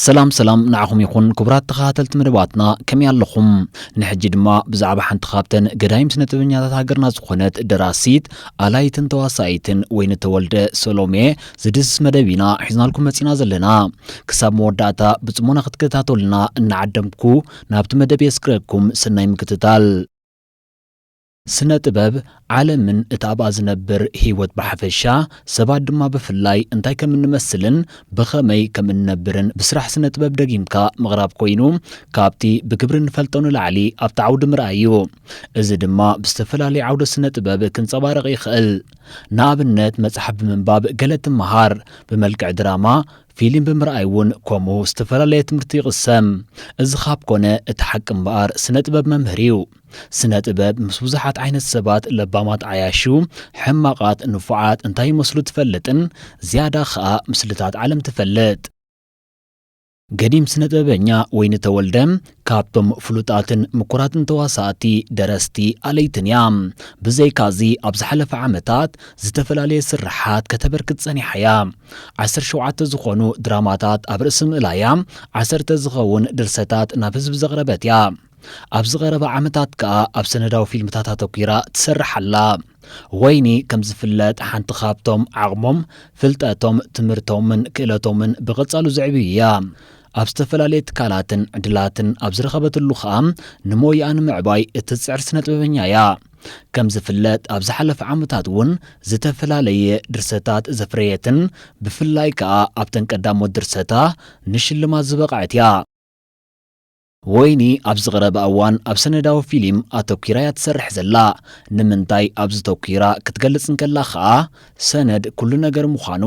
ሰላም ሰላም ንዓኹም ይኹን ክቡራት ተኸታተልቲ መደባትና፣ ከመይ ኣለኹም? ንሕጂ ድማ ብዛዕባ ሓንቲ ካብተን ገዳይም ስነ ጥበበኛታት ሃገርና ዝኾነት ደራሲት፣ ኣላይትን ተዋሳኢትን ወይኒ ተወልደ ሰሎሜ ዝድህስስ መደብ ኢና ሒዝናልኩም መጺና ዘለና። ክሳብ መወዳእታ ብጽሞና ክትከታተሉና እናዓደምኩ ናብቲ መደብ የስግረኩም። ሰናይ ምክትታል። ስነ ጥበብ ዓለምን እቲ ኣብኣ ዝነብር ህይወት ብሓፈሻ፣ ሰባት ድማ ብፍላይ እንታይ ከም እንመስልን ብኸመይ ከም እንነብርን ብስራሕ ስነ ጥበብ ደጊምካ ምቕራብ ኮይኑ፣ ካብቲ ብግብሪ እንፈልጦ ንላዕሊ ኣብቲ ዓውዲ ምርኣይ እዩ። እዚ ድማ ብዝተፈላለየ ዓውደ ስነ ጥበብ ክንጸባረቕ ይኽእል። ንኣብነት መጽሓፍ ብምንባብ ገለ ትመሃር፣ ብመልክዕ ድራማ፣ ፊልም ብምርኣይ እውን ከምኡ ዝተፈላለየ ትምህርቲ ይቕሰም። እዚ ካብ ኮነ እቲ ሓቂ እምበኣር ስነ ጥበብ መምህር እዩ። ስነ ጥበብ ምስ ብዙሓት ዓይነት ሰባት ለባማት ዓያሹ፣ ሕማቓት፣ ንፉዓት እንታይ ይመስሉ ትፈልጥን ዝያዳ ኸኣ ምስልታት ዓለም ትፈልጥ። ገዲም ስነ ጥበበኛ ወይኒ ተወልደ ካብቶም ፍሉጣትን ምኩራትን ተዋሳእቲ፣ ደረስቲ፣ ኣለይትን እያ። ብዘይካዚ ኣብ ዝሓለፈ ዓመታት ዝተፈላለየ ስርሓት ከተበርክት ጸኒሓ እያ። ዓሰርተ ሸውዓተ ዝኾኑ ድራማታት ኣብ ርእሲ ምእላያ፣ ዓሰርተ ዝኸውን ድርሰታት ናብ ህዝቢ ዘቕረበት እያ። ኣብዚ ቀረባ ዓመታት ከኣ ኣብ ሰነዳዊ ፊልምታት ኣተኲራ ትሰርሕ ኣላ። ወይኒ ከም ዝፍለጥ ሓንቲ ካብቶም ዓቕሞም፣ ፍልጠቶም፣ ትምህርቶምን ክእለቶምን ብቐጻሉ ዘዕብዩ እያ። ኣብ ዝተፈላለየ ትካላትን ዕድላትን ኣብ ዝረኸበትሉ ከኣ ንሞያኣ ንምዕባይ እትጽዕር ስነ ጥበበኛ እያ። ከም ዝፍለጥ ኣብ ዝሓለፈ ዓመታት እውን ዝተፈላለየ ድርሰታት ዘፍረየትን ብፍላይ ከኣ ኣብተን ቀዳሞት ድርሰታ ንሽልማት ዝበቕዐት እያ። ወይኒ ኣብዚ ቀረባ እዋን ኣብ ሰነዳዊ ፊልም ኣተኲራ እያ ትሰርሕ ዘላ። ንምንታይ ኣብዚ ተኲራ ክትገልጽ እንከላ ከኣ፣ ሰነድ ኩሉ ነገር ምዃኑ፣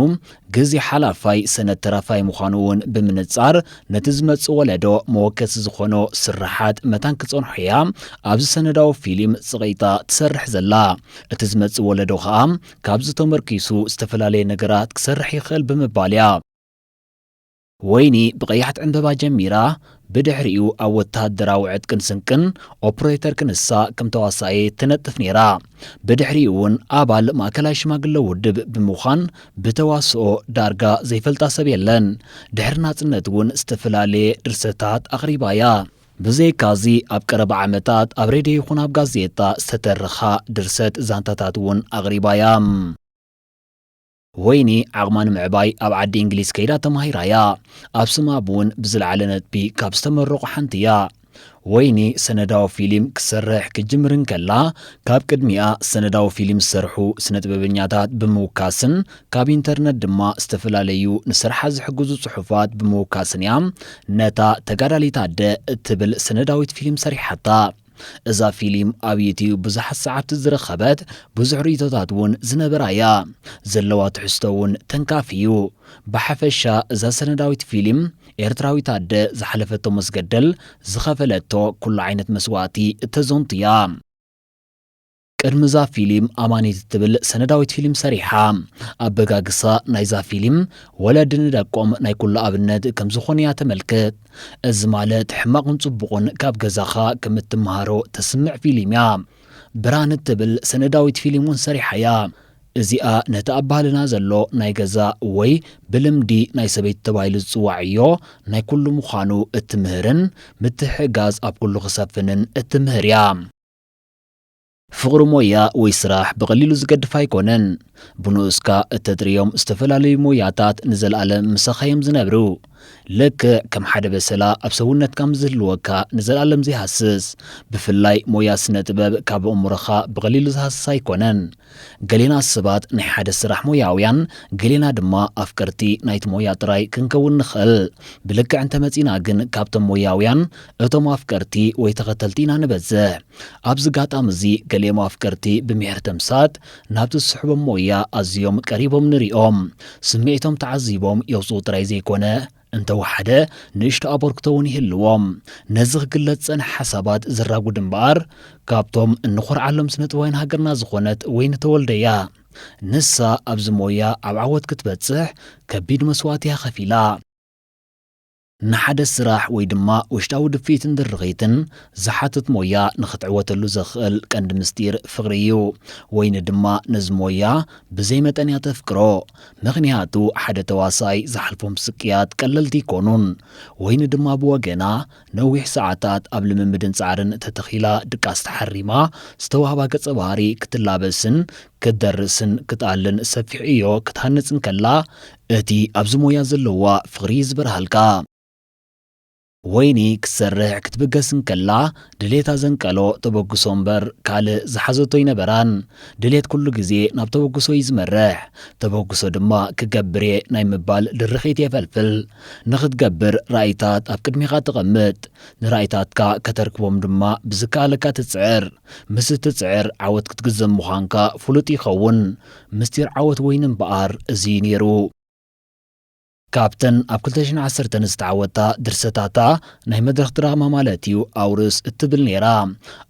ግዜ ሓላፋይ፣ ሰነድ ተራፋይ ምዃኑ እውን ብምንጻር፣ ነቲ ዝመጽእ ወለዶ መወከሲ ዝኾኖ ስርሓት መታን ክጸንሖ እያ ኣብዚ ሰነዳዊ ፊልም ጽቒጣ ትሰርሕ ዘላ። እቲ ዝመጽእ ወለዶ ከኣ ካብዚ ተመርኪሱ ዝተፈላለየ ነገራት ክሰርሕ ይኽእል ብምባል እያ። ወይኒ ብቐያሕቲ ዕንበባ ጀሚራ፣ ብድሕሪኡ ኣብ ወተሃደራዊ ዕጥቅን ስንቅን ኦፕሬተር ክንሳ ከም ተዋሳኤ ትነጥፍ ነይራ። ብድሕሪኡ እውን ኣባል ማእከላይ ሽማግለ ውድብ ብምዃን ብተዋስኦ ዳርጋ ዘይፈልጣ ሰብ የለን። ድሕሪ ናጽነት እውን ዝተፈላለየ ድርሰታት ኣቕሪባ እያ። ብዘይካዚ ኣብ ቀረባ ዓመታት ኣብ ሬድዮ ይኹን ኣብ ጋዜጣ ዝተተረኻ ድርሰት ዛንታታት እውን ኣቕሪባ እያ። ወይኒ ዓቕማ ንምዕባይ ኣብ ዓዲ እንግሊዝ ከይዳ ተማሂራ እያ። ኣብ ስማብ እውን ብዝለዓለ ነጥቢ ካብ ዝተመረቑ ሓንቲ እያ። ወይኒ ሰነዳዊ ፊልም ክሰርሕ ክትጅምር እንከላ፣ ካብ ቅድሚኣ ሰነዳዊ ፊልም ዝሰርሑ ስነ ጥበበኛታት ብምውካስን ካብ ኢንተርነት ድማ ዝተፈላለዩ ንስርሓ ዝሕግዙ ጽሑፋት ብምውካስን እያ ነታ ተጋዳሊት ኣደ እትብል ሰነዳዊት ፊልም ሰሪሓታ። እዛ ፊልም ኣብ ዩትዩብ ብዙሓት ሰዓብቲ ዝረኸበት፣ ብዙሕ ርእይቶታት እውን ዝነበራ እያ። ዘለዋ ትሕዝቶ እውን ተንካፊ እዩ። ብሓፈሻ እዛ ሰነዳዊት ፊልም፣ ኤርትራዊት ኣደ ዝሓለፈቶ መስገደል፣ ዝኸፈለቶ ኩሉ ዓይነት መስዋእቲ እተዘንቱ እያ። ቅድሚ እዛ ፊልም ኣማኒት እትብል ሰነዳዊት ፊልም ሰሪሓ። ኣበጋግሳ ናይዛ ፊልም፣ ወለዲ ንደቆም ናይ ኩሉ ኣብነት ከም ዝኾኑ እያ ተመልክት። እዚ ማለት ሕማቕን ጽቡቕን ካብ ገዛኻ ከም እትመሃሮ ተስምዕ ፊልም እያ። ብርሃን እትብል ሰነዳዊት ፊልም እውን ሰሪሓ እያ። እዚኣ ነቲ ኣብ ባህልና ዘሎ ናይ ገዛ ወይ ብልምዲ ናይ ሰበይቲ ተባሂሉ ዝጽዋዕ ዕዮ ናይ ኩሉ ምዃኑ እትምህርን ምትሕግጋዝ ኣብ ኩሉ ክሰፍንን እትምህር እያ። ፍቕሪ ሞያ ወይ ስራሕ ብቐሊሉ ዝገድፍ ኣይኮነን። ብንኡስካ እተጥርዮም ዝተፈላለዩ ሞያታት ንዘለኣለም ምሳኻ እዮም ዝነብሩ። ልክዕ ከም ሓደ በሰላ ኣብ ሰውነትካ ምስ ዝህልወካ ንዘለኣለም ዘይሃስስ፣ ብፍላይ ሞያ ስነ ጥበብ ካብ ኣእምሮኻ ብቐሊሉ ዝሃስስ ኣይኮነን። ገሌና ሰባት ናይ ሓደ ስራሕ ሞያውያን፣ ገሌና ድማ ኣፍቀርቲ ናይቲ ሞያ ጥራይ ክንከውን ንኽእል። ብልክዕ እንተመጺና ግን ካብቶም ሞያውያን እቶም ኣፍቀርቲ ወይ ተኸተልቲ ኢና ንበዝሕ። ኣብዚ ጋጣሚ እዚ ገሊኦም ኣፍቀርቲ ብምሒር ተምሳጥ ናብቲ ዝስሕቦም ሞያ ኣዝዮም ቀሪቦም ንሪኦም። ስምዒቶም ተዓዚቦም የውጽኡ ጥራይ ዘይኮነ፣ እንተወሓደ ንእሽቶ ኣበርክቶ እውን ይህልዎም። ነዚ ክግለጽ ዝጸንሐ ሓሳባት ዘራጉድ እምበኣር፣ ካብቶም እንኾርዓሎም ስነ ጥበባውያን ሃገርና ዝኾነት ወይኒ ተወልደ እያ። ንሳ ኣብዚ ሞያ ኣብ ዓወት ክትበጽሕ ከቢድ መስዋእቲ እያ ከፊላ። ንሓደ ስራሕ ወይ ድማ ውሽጣዊ ድፍኢትን ድርኺትን ዝሓትት ሞያ ንኽትዕወተሉ ዘኽእል ቀንዲ ምስጢር ፍቕሪ እዩ። ወይኒ ድማ ነዚ ሞያ ብዘይ መጠን እያ ተፍቅሮ። ምኽንያቱ ሓደ ተዋሳኣይ ዝሓልፎም ስቅያት ቀለልቲ ኣይኮኑን። ወይኒ ድማ ብወገና ነዊሕ ሰዓታት ኣብ ልምምድን ጻዕርን ተተኺላ ድቃስ ተሓሪማ ዝተዋህባ ገጸ ባህሪ ክትላበስን ክትደርስን ክትኣልን ሰፊሕ ዕዮ ክትሃንጽ እንከላ፣ እቲ ኣብዚ ሞያ ዘለዋ ፍቕሪ ዝበርሃልካ። ወይኒ ክትሰርሕ ክትብገስ እንከላ ድሌታ ዘንቀሎ ተበግሶ እምበር ካልእ ዝሓዘቶ ኣይነበራን። ድሌት ኩሉ ግዜ ናብ ተበግሶ እዩ ዝመርሕ። ተበግሶ ድማ ክገብር እየ ናይ ምባል ድርኺት የፈልፍል። ንኽትገብር ራእይታት ኣብ ቅድሜኻ ተቐምጥ። ንራእይታትካ ከተርክቦም ድማ ብዝከኣለካ ትጽዕር። ምስ እትጽዕር ዓወት ክትግዘም ምዃንካ ፍሉጥ ይኸውን። ምስጢር ዓወት ወይኒ እምበኣር እዚ እዩ ነይሩ። ካብተን ኣብ ክልተ ሽሕን ዓሰርተን ዝተዓወታ ድርሰታታ ናይ መድረኽ ድራማ ማለት እዩ ኣውርስ እትብል ነይራ።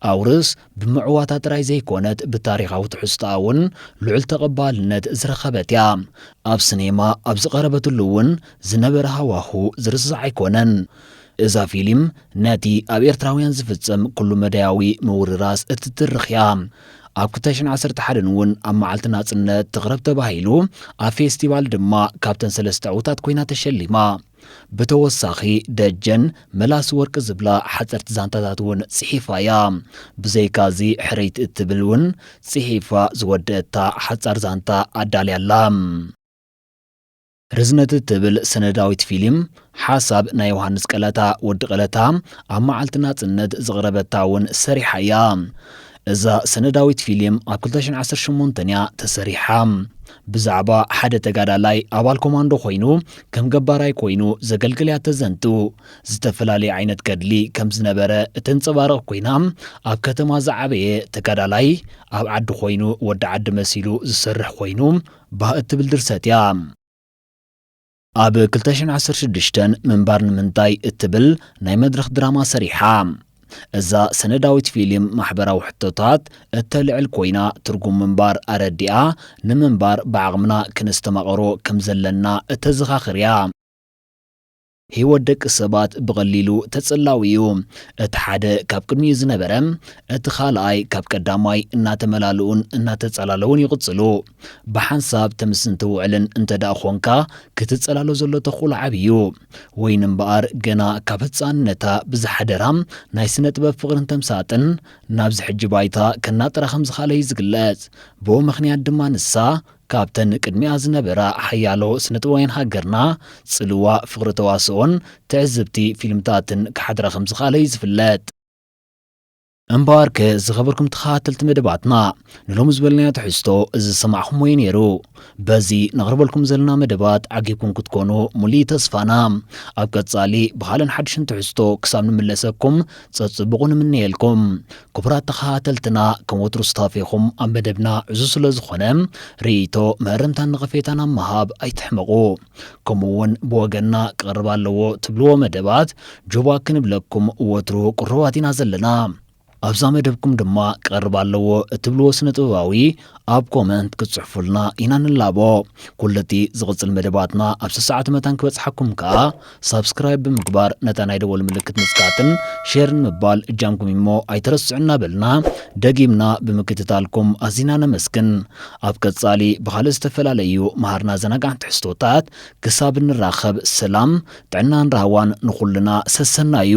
ኣውርስ ብምዕዋታ ጥራይ ዘይኮነት ብታሪኻዊ ትሕዝቶኣ እውን ልዑል ተቐባልነት ዝረኸበት እያ። ኣብ ስኔማ ኣብ ዝቐረበትሉ እውን ዝነበረ ሃዋሁ ዝርሳዕ ኣይኮነን። እዛ ፊልም ነቲ ኣብ ኤርትራውያን ዝፍጸም ኩሉ መዳያዊ ምውርራስ እትትርኽ እያ። ኣብ ክልተ ሽሕን ዓሰርተ ሓደን እውን ኣብ መዓልቲ ናጽነት ትቕረብ ተባሂሉ፣ ኣብ ፌስቲቫል ድማ ካብተን ሰለስተ ዕዉታት ኮይና ተሸሊማ። ብተወሳኺ ደጀን መላሲ ወርቂ ዝብላ ሓጸርቲ ዛንታታት እውን ጽሒፋ እያ። ብዘይካዚ ሕርይቲ እትብል እውን ጽሒፋ ዝወደአታ ሓጻር ዛንታ ኣዳልያ ኣላ። ርዝነት እትብል ሰነዳዊት ፊልም ሓሳብ ናይ ዮሃንስ ቀለታ ወዲ ቀለታ ኣብ መዓልቲ ናጽነት ዝቕረበታ እውን ሰሪሓ እያ። እዛ ሰነዳዊት ፊልም ኣብ ክልተ ሽሕን ዓሰርተ ሸሞንተን እያ ተሰሪሓ። ብዛዕባ ሓደ ተጋዳላይ ኣባል ኮማንዶ ኮይኑ ከም ገባራይ ኮይኑ ዘገልግል እያ ተዘንቱ። ዝተፈላለየ ዓይነት ገድሊ ከም ዝነበረ እተንጸባርቕ ኮይና፣ ኣብ ከተማ ዝዓበየ ተጋዳላይ ኣብ ዓዲ ኮይኑ ወዲ ዓዲ መሲሉ ዝሰርሕ ኮይኑ ባህ እትብል ድርሰት እያ። ኣብ ክልተ ሽሕን ዓሰርተ ሽዱሽተን ምንባር ንምንታይ እትብል ናይ መድረኽ ድራማ ሰሪሓ። እዛ ሰነዳዊት ፊልም ማሕበራዊ ሕቶታት እተልዕል ኮይና፣ ትርጉም ምንባር ኣረዲኣ፣ ንምንባር ብዓቕምና ክነስተማቕሮ ከም ዘለና እተዘኻኽር እያ። ህይወት ደቂ ሰባት ብቐሊሉ ተጸላዊ እዩ። እቲ ሓደ ካብ ቅድሚኡ ዝነበረ፣ እቲ ካልኣይ ካብ ቀዳማይ እናተመላልኡን እናተጸላለዉን ይቕጽሉ። ብሓንሳብ ተምስን ትውዕልን እንተ ደኣ ኾንካ፣ ክትጸላሎ ዘሎ ተኽእሎ ዓቢ እዩ። ወይኒ እምበኣር ገና ካብ ህጻንነታ ብዝሓደራ ናይ ስነ ጥበብ ፍቕርን ተምሳጥን ናብዚ ሕጂ ባይታ ከናጥራ ከም ዝኻለ እዩ ዝግለጽ። ብኡ ምኽንያት ድማ ንሳ ካብተን ቅድሚኣ ዝነበራ ሓያሎ ስነ ጥበባውያን ሃገርና ጽልዋ ፍቕሪ ተዋስኦን ትዕዝብቲ ፊልምታትን ክሓድራ ከም ዝኻለ እዩ ዝፍለጥ። እምበኣርከ ዝኸበርኩም ተኸታተልቲ መደባትና፣ ንሎሚ ዝበልናዮ ትሕዝቶ እዚ ዝሰማዕኹምዎ እዩ ነይሩ። በዚ ነቕርበልኩም ዘለና መደባት ዓጊብኩም ክትኮኑ ሙሉእ ተስፋና። ኣብ ቀጻሊ ብኻልእን ሓድሽን ትሕዝቶ ክሳብ ንምለሰኩም ጸጽቡቑ ንምነየልኩም። ክቡራት ተኸታተልትና፣ ከም ወትሩ ስታፌኹም ኣብ መደብና ዕዙዝ ስለ ዝኾነ፣ ርእይቶ፣ መእረምታን ነቐፌታን ኣብ ምሃብ ኣይትሕመቑ። ከምኡ እውን ብወገንና ክቐርብ ኣለዎ ትብልዎ መደባት ጆባ ክንብለኩም ወትሩ ቅሩባት ኢና ዘለና። ኣብዛ መደብኩም ድማ ክቐርብ ኣለዎ እትብልዎ ስነ ጥበባዊ ኣብ ኮመንት ክትጽሕፉልና ኢና ንላቦ። ኩሉ እቲ ዝቕጽል መደባትና ኣብ ሰዓት መታን ክበጽሓኩም ከኣ ሳብስክራይብ ብምግባር ነታ ናይ ደወል ምልክት ምጽቃጥን ሼርን ምባል እጃምኩም እሞ ኣይትረስዑ እናበልና ደጊምና ብምክትታልኩም ኣዚና ነመስግን። ኣብ ቀጻሊ ብኻልእ ዝተፈላለዩ መሃርና ዘናጋዕን ትሕዝቶታት ክሳብ እንራኸብ ሰላም፣ ጥዕናን ራህዋን ንኹልና ሰሰና እዩ።